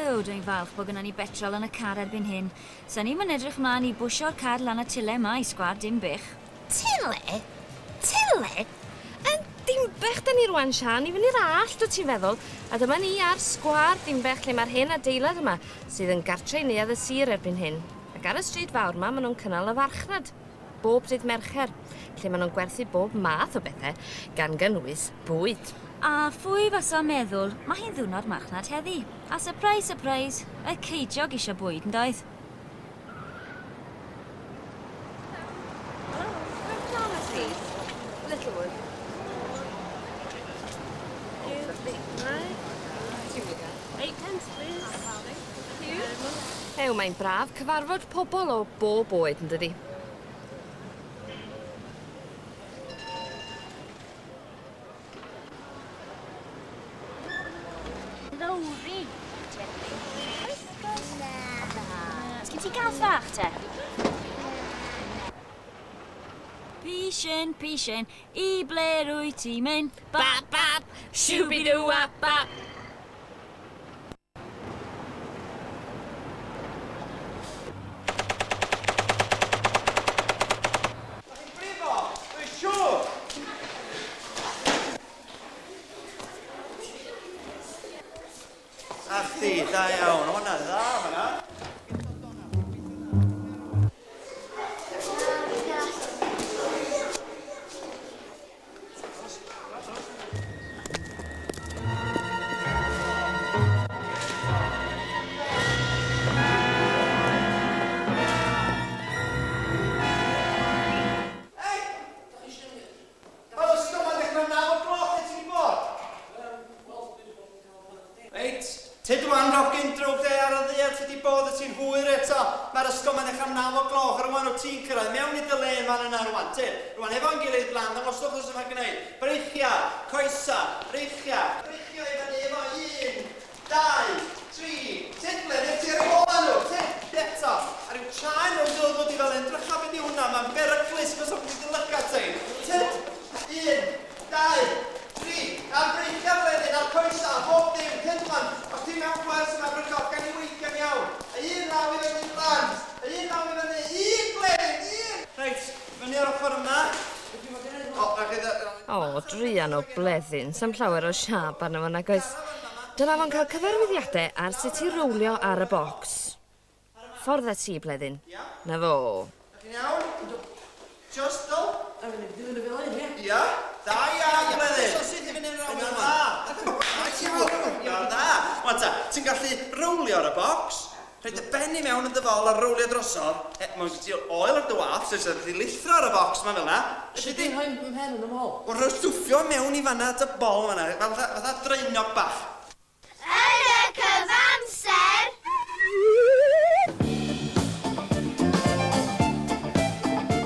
Ew, dwi'n falch bod gynnon ni betrol yn y car erbyn hyn. Sa ni'm yn edrych mlaen i bwshio'r car lan y tyle 'ma i Sgwâr Dinbych. Tyle? Tyle? Yn Dinbych 'da ni rwan, Siân, i fyny'r allt, wyt ti'n feddwl? A dyma ni ar Sgwâr Dinbych lle mae'r hen adeilad yma, sydd yn gartre i Neuadd y Sir erbyn hyn. Ac ar y stryd fawr 'ma, maen nhw'n cynnal y farchnad. bob dydd Mercher, lle maen nhw'n gwerthu bob math o bethau, gan gynnwys bwyd. A phwy fasa'n meddwl, mae hi'n ddiwrnod marchnad heddi. A surprise, surprise, oedd Ceidiog eisiau bwyd, yn doedd? Ew, mae'n braf cyfarfod pobl o bob oed, yn dydi? Lowri. Sgin ti gath fach te? Pishyn, pishyn, i ble rwyt ti'n mynd? Bap, bap, shwbi-dw-wap-bap. Dach chi'n brifo? Dwi'n siŵr! A chdi, da iawn. O, hwnna'n dda, fan'na. Reit, tyd rwan Robin, drwg de ar y ddaear ti di bod, wyt ti'n hwyr eto. Mae'r ysgol ma'n dechrau am 9 o gloch, a rwan wyt ti'n cyrraedd mewn i dy le yn fan yna rwan. Tyd, rwan efo'n gilydd blant, dangoswch os yma'n gwneud. Breichia, coesa, breichia, breichia i fyny efo un, dau, tri, tyd Blenydd, ti ar eu hola nhw, tyd, eto. A rhyw chaen rownd dy wddw di fel hyn, drycha be di hwnna, mae'n beryglus, fysa chdi dy lygad ti. Tyd, un, dau, Dwi ar breichiau Bleddyn a'r coesau a phob dim, Cydman, os ti mewn gwers yma Brychog, gawn ni weithio'n iawn. A un law i fyny plant, a un law i fyny, un Bleddyn, un! Reit, fyny ar ochr yma. O, na chi dda... O, druan o Bleddyn, sa'm llawer o siâp arno fo nag oes? Dyla fo'n cael cyfarwyddiadau ar sut i rowlio ar y bocs. Ffordd â ti, Bleddyn. Na fo. Dach chi'n iawn? Just dol. Ia. Da iawn, Bleddyn. Yna'n dda. Iawn, dda. Wan ta, ti'n gallu rowlio ar y bocs, rhoi dy ben i mewn yn dy fol a rowlio drosodd. E, mae gen ti oel ar dy wallt, so jyst rhaid lithro ar y bocs 'ma fel 'na. Sut dwi'n rhoi mhen yn y mol? Wel, rhoi stwffio mewn i fan'na, dy bol fan'na, fatha, fatha draenog bach. Yn y cyfamser!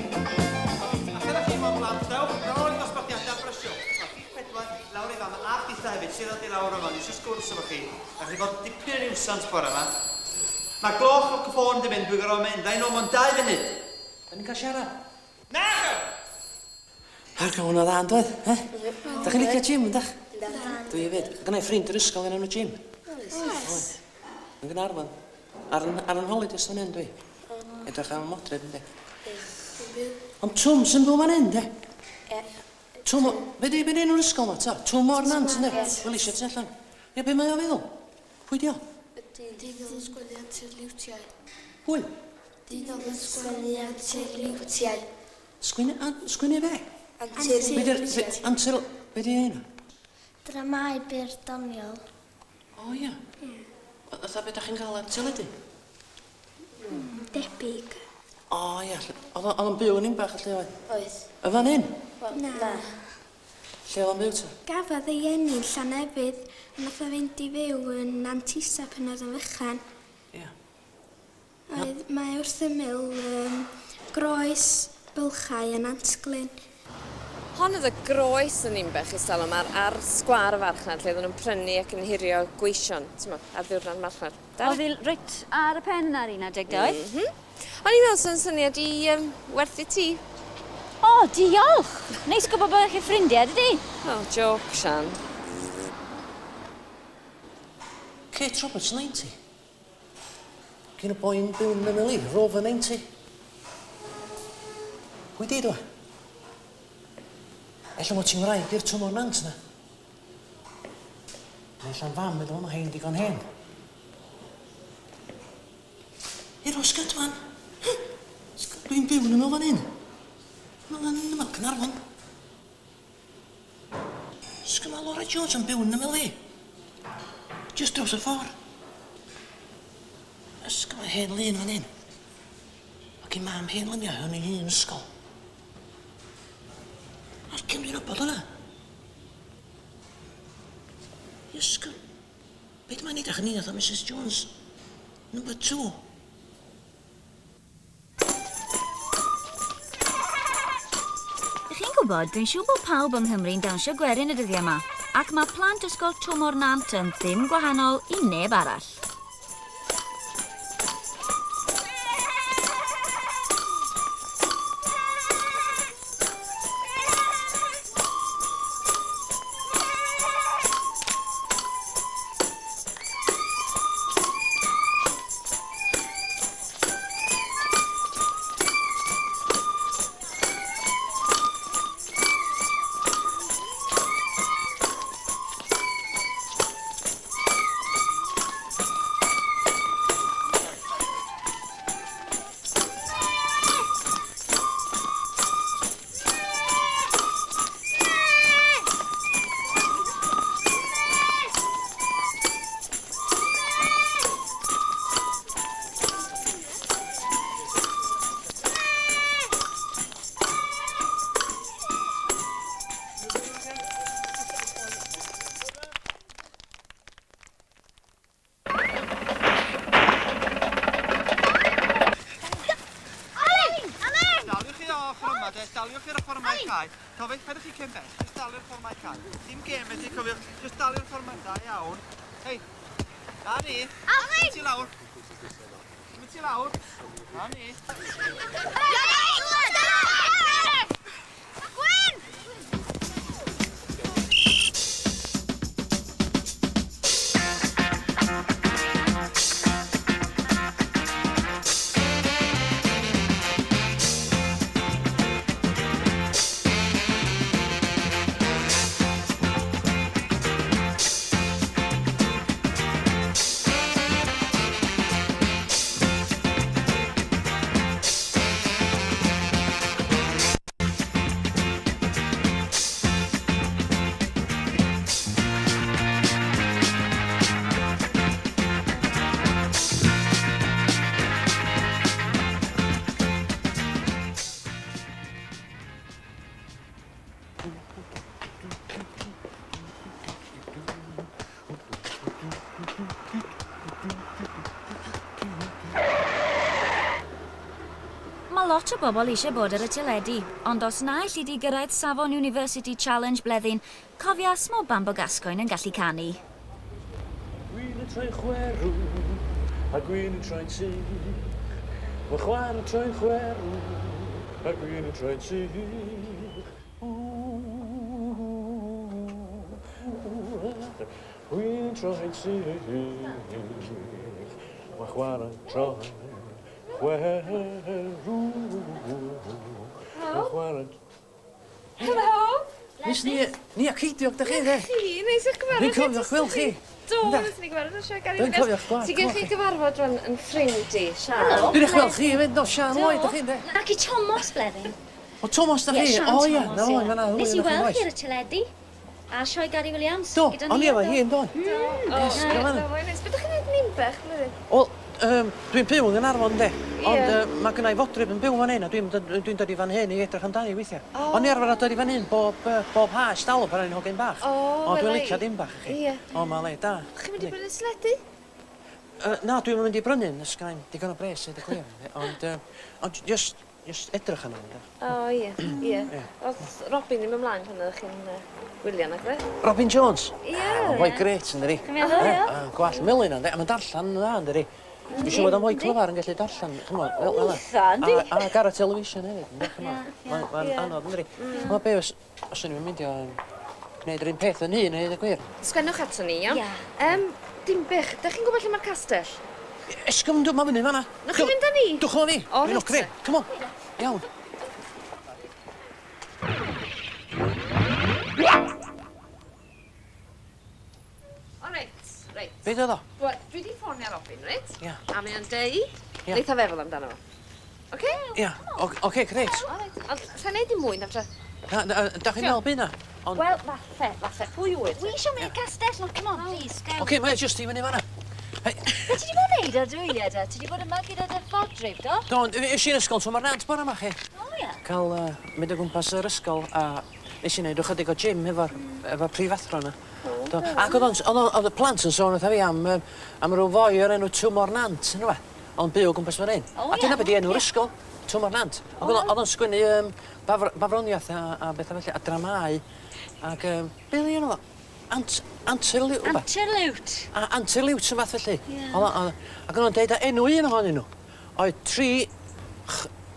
Allan â chi mor blant, dewch nôl i ddosbarthiadau, brysiwch. Wel, chi'ch pedwar, lawr i fama, a chithau hefyd, sydd ddod i lawr o fan, eisiau sgwrs efo chi. Mae chi bod dipyn o niwsans bore yma. Mae gloch o'r ffôn di mynd, dwi'n gorfod mynd. Dda i nôl mewn dau funud. Da ni'n cael siarad? Na! Ar gael hwnna dda yn doedd? Eh? Da chi'n licio gym, yndach? Dwi hefyd. Gynna i ffrind yr ysgol yn enw Jim. Oes. Yn Gaernarfon. Ar yn, ar yn holidays fan hyn dwi. Edrych am modryb yndi. Ond Twm sy'n byw fan hyn, de? Ie. Twm, be di, be di enw'r ysgol ma, ta? Twm o'r Nant, yndi? Wel, eisiau tu allan. Ie, be mae o feddwl? Pwy di o? Dyn oedd yn sgwennu antur liwtiau. Pwy? Dyn oedd yn sgwennu antur liwtiau. Sgwennu, an, sgwennu be? Antur Be di'r, be, antur, be di hynna? Dramâu byr doniol. O ia? Ie. Fatha be dach chi'n gael ar teledu? Debyg. O ia, lle- oedd o- oedd o'n byw yn Ninbach felly oedd? Oedd. Y fan hyn? Wel, na. Lle oedd o'n byw ta? Gafodd ei eni'n Llannefydd, a nath o fynd i fyw yn Nantisa pan oedd o'n fychan. Ia. Oedd, mae wrth ymyl yym Groes, Bylchau a Nantglyn. Hon oedd y groes yn Ninbych ers talwm ar, ar sgwâr y farchnad lle oedden nhw'n prynu ac yn hurio gweision, t'mo', ar ddiwrnod marchnad. Da. Oedd hi reit ar y pen ar un adeg doedd? M-hm. O'n i'n meddwl sa'n syniad i yym werthu tŷ. O, diolch! Neis gwybod bod chi'n ffrindiau, dydi? O, jôc, Sian. Kate Roberts 90? Gyn y boi'n byw yn ymyl i, Rover 90. Pwy di dwa? Ella mod ti'n wraig i'r Twm o'r Nant na. Neu ella'n fam iddo fo, mae hein digon hen. Hei, Rhos Gadfan. Dwi'n byw yn ymyl fan hyn. Ymyl yn ymyl Caernarfon. Sgynna Laura Jones yn byw yn ymyl fi. Just dros y ffordd. Ysgol hen lun fan hyn. Ac i mam hen luniau yn ei hun ysgol. Os cymryd nabod hwnna. Ysgol. Be mae'n edrych yn un fatha Mrs Jones? Number 2. Chi'n gwybod, dwi'n siŵr bod pawb yng Nghymru'n dawnsio gwerin y dyddiau yma, ac mae plant ysgol Twm o'r Nant yn ddim gwahanol i neb arall. Daliwch chi ochr yma, de. Daliwch chi'r ochr yma i cae. Cofiwch, paidwch chi cyn bell. Jyst daliw'r ffordd yma i cae. Dim gêm ydy, cofiwch. Jyst daliw'r ffordd yma. Da iawn. Hei, na ni. Alun! Ti lawr. Mynd ti lawr. Na ni. Gwen! Mae lot o bobl eisiau bod ar y teledu, ond os na elli di gyrraedd safon University Challenge bleddyn, cofia smo Bambo Gascoigne yn gallu canu. Gwyn yn troi'n chwerw, a gwyn yn troi'n sych. Mae chwaer yn troi'n chwerw, a gwyn yn troi'n sych. Gwyn yn troi'n sych. Mae chwaer yn troi'n chwerw. Mae chwaer yn... Helo! Miss Nia, Nia Ceidiog, da chi, de? Chi, neis i'ch cyfarfod. Dwi'n cofio chwil chi. Do, Ynda? nes ni gyfarfod o Sioe Gary Dwi'n cofio'ch gwallt, Ti gewch chi gyfarfod rwan yn ffrind i, Sian. Dwi'n eich gweld chi hefyd, no, Sian Lloyd, da chi, de? Ac i Thomas bleddyn. O, Thomas, da chi? Ie, Sian O, ie, Thomas, na, ie. o, fan'na, Nes i ddwy weld ohonoch chi chi, ar y teledu. A Sioe Gary Williams. Do, gyda o'n i ni, efo do. hi yn don. O, Yes, na, gyfan. na, mae'n neis. Be ydych chi'n neud Ninbych, blwyddyn? Wel, dwi'n byw yn Gaernarfon, de. Ond Ie. mae gynna i fodryb yn byw fan hyn, a dwi'n dwi dod i fan hyn i edrych amdani weithiau. O. O'n i arfer a dod i fan hyn bob ha, stalwm pan o'n i'n hogyn bach. O, O, dwi'n wela i. licio dim bach i chi. Ie. O, mae'n le da. Chi'n mynd i brynu teledu? Na, dwi'n mynd i brynu, os gynna i'm digon o bres i ddweud gwir. Ond, ond just edrych arno, ynde. O, ie, ie. Ie. Oedd Robin ddim ymlaen pan oeddech chi'n gwylio nag fe? Robin Jones. Ie. Mae'n boi grêt, yn dydi? Chi'n meddwl, ie? Gwallt melyn, yndi? A mae'n darllen yn dda, yn dydi? Dwi'n siŵr bod o'n fwy clyfar yn gallu darllen, ch'mo', fel 'na. Eitha, yndi? Ac ar y television hefyd, yndi, ch'mo'. Ie, ie. Mae'n anodd, yndi? Wel, be os o'n i'n mynd i gwneud yr un peth yn hun, i ddweud y gwir. Sgwennwch ato ni, iawn? Ie. Dinbych, dach chi'n gwybod lle mae'r castell? Esgom, dw, mae fyny fanna. Newch chi fynd â ni? Dwch o fi. O, Dwi'n reit ocê. te. Come on. Iawn. O reit, reit. Be oedd o? Wel, dwi di ffonio Robin, reit? Ia. A mae o'n deud, Ia. neith o feddwl amdano fo. Oce? Ia, oce, grêt. O reit. Ond sa'n neud dim mwy na ftra. Na, na, da chi'n meddwl byd na? Ond, Wel, Falle, falle. Pwy wyt? wi eisiau mynd i'r castell, no, come on, please, go. oce, mae jyst i fyny fanna. Hei, Be ti di bod yn neud ar dy wyliau de? Ti di bod yma gyda dy fodryb, do? do, es i'n ysgol Twm o'r Nant bore yma, chi. O, ie. Cael mynd o gwmpas yr ysgol a nes i wneud ychydig o gym efo'r efo prifathro yna. Do. Ac oedd o'n- oedd o'n- oedd y plant yn sôn wrtha fi am, am ryw foi o'r enw Twm o'r Nant, yn rhywbeth. Oedd o'n byw o gwmpas fan hyn. O, A dyna ie. be di enw'r ysgol, Twm o'r Nant. Ac oedd o'n- oedd o'n sgwennu bafroniaeth a bethau felly, a dramau. Ac, be oedd ei enw fo? Anterliwt, rwbath? Anterliwt. A Anterliwt yn fath felly. Ie. Oedd o- oedd o- Ac o'n nhw'n deud a enw un ohonyn nhw oedd tri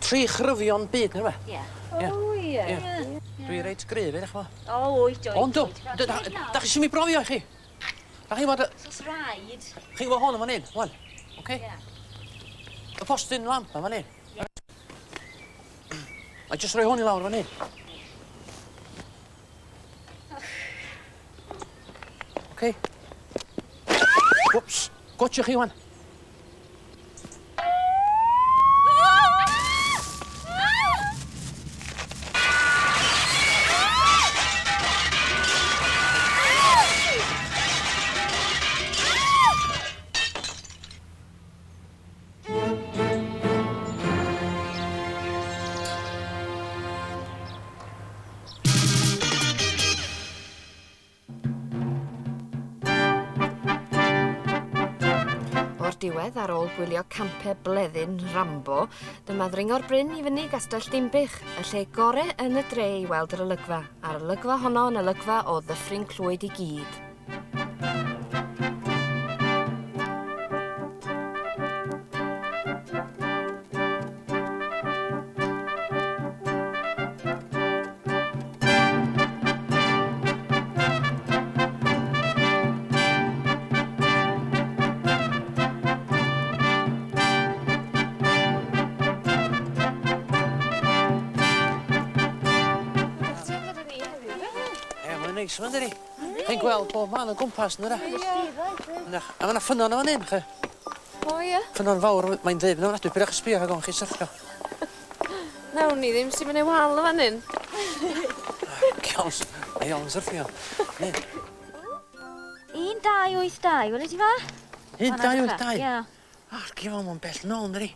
chryfion byd, neu rhywbeth. Ie. Ie. O, ie. Ie. Dwi reit gryf, edrych fo. O, wyt, wyt. Ond do, wyt. da chi eisiau mi brofio i chi? Da chi'n bod, Os rhaid. chi'n gwybod hwn yn fan hyn, wan, oce? Ie. Y postyn lamp yn fan hyn. A jyst rhoi hwn i lawr fan hyn. Oce? Whoops, gwatio chi wan. O'r diwedd, ar ôl gwylio campau bleddyn Rambo, dyma ddringo'r bryn i fyny Gastell Dinbych, y lle gore yn y dre i weld yr olygfa, a'r olygfa honno yn olygfa o Ddyffryn Clwyd i gyd. E, mae'n neis yma, dydi? Chi'n gweld bob man o gwmpas, ynddo? Ie. A mae yna ffynnon o fan hyn, chi. O ie. Ffynnon fawr, mae'n ddyfn ofnadwy. Pidwch sbio rhag ofn chi syrthio. Nawn ni ddim sy'n mynd i wal o fan hyn. Iawn, mae iawn syrthio. Ne. 1, 2, 8, 2, wele ti fa? 1, 2, 8, 2. Ie. Ar, gyfo, mae'n bell nôl, dydi?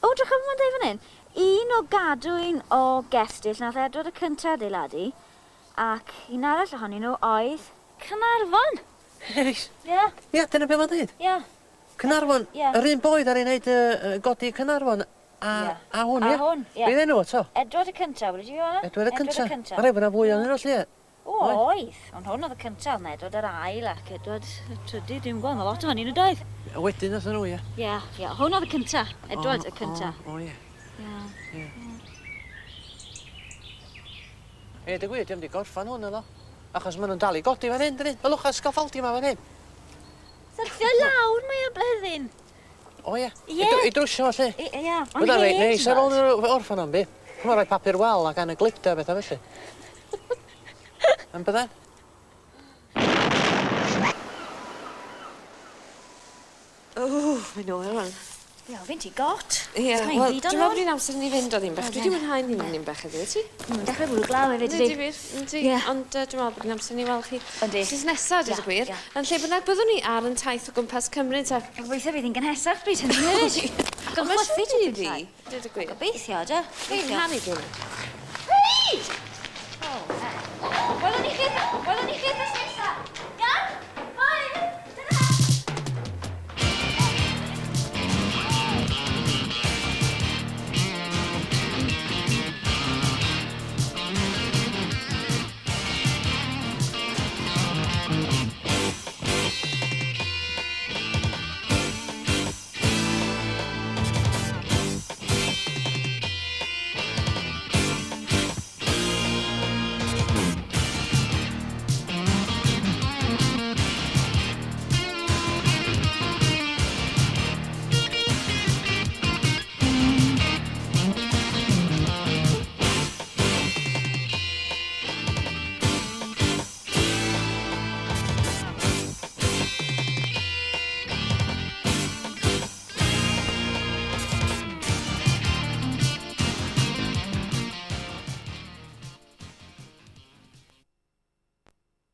O, drych am mae'n deud fan hyn. Un o gadwyn o gestyll nath Edward y cyntaf adeiladu, ac un arall ohonyn nhw oedd Caernarfon. Eris. Ie, Ie, dyna be mae'n dweud. ie. Caernarfon, Ie. yr un boed ar ei wneud godi Caernarfon a, Ie. a hwn, A ie? hwn, ie. Be enw o, to? Edward y cyntaf, wedi ti hwnna? Edward y cyntaf. Edward y cyntaf. Mae rhaid bod yna fwy o'n nhw, lle. O, oedd. Ond hwn oedd y cyntaf, ond Edward yr ail ac Edward y trydydd, dwi'n gwybod, mae lot ohonyn nhw doedd. Wedyn nath nhw, ie. Ie, ie, hwn oedd y cyntaf, Edward y cyntaf. O, ie. Ie. E, dy gwir, diolch di gorffan hwn, iddo. Achos maen nhw'n dal i godi fan hyn, dyn ni. Ylwch a sgaffaldi yma fan hyn. Syrthio lawr mae o bleddyn. O, ie. Ie. I drwsio fo, lle. Ie, ie, ond Bydda reit hen, neis ar ôl ti'n nhw orffan am fi. Mae'n rhoi papur wal ac anaglypta a bethau felly. Yn bydda? O, mae'n oer rwan. Ie, fi'n ti got. Ie, Sgynna i wel, fyd o'n dwi'n meddwl bod hwn. hi'n amser i ni fynd o Ddinbych. Dwi wedi mwynhau'n hun yn Ddinbych heddiw, ti? Mae'n dechrau bwrw glaw hefyd, Yndi, dydi? wir, yndi. Ie. Ond dwi'n meddwl bod hi'n amser i ni weld chi. Yndi. Wythnos nesa, dweud y Ie, gwir. ie. Yn lle bynnag byddwn ni ar yn taith o gwmpas Cymru, ta. Gobeithio fydd hi'n gynhesach bryd hynny hefyd. Ac yn Mae'n chwythu siŵr tipyn iddi, llai. dweud y gwir. Gobeithio, de. Fi'n rhannu dwi'n Welwn ni chi, welwn ni chi wythnos